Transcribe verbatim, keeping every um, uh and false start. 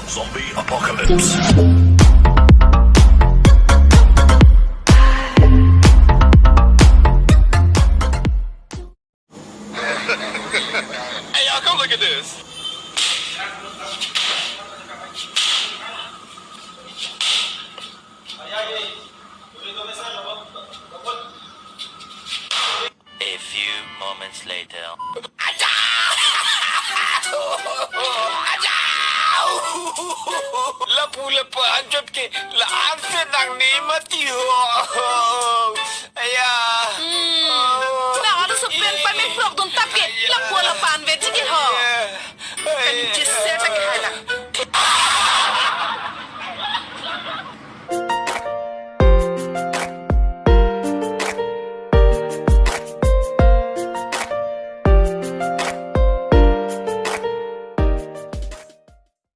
Zombie Apocalypse. Hey, y'all, come look at this. A few moments later. Lapu lapu anchot ke la-an si nang ni mati ho. Aya. Hmm. Na, ano sa pen pa mi prok dun tap ke. Lapu lapu an ve ji ke ho. Aya. Kan jis se ta ke.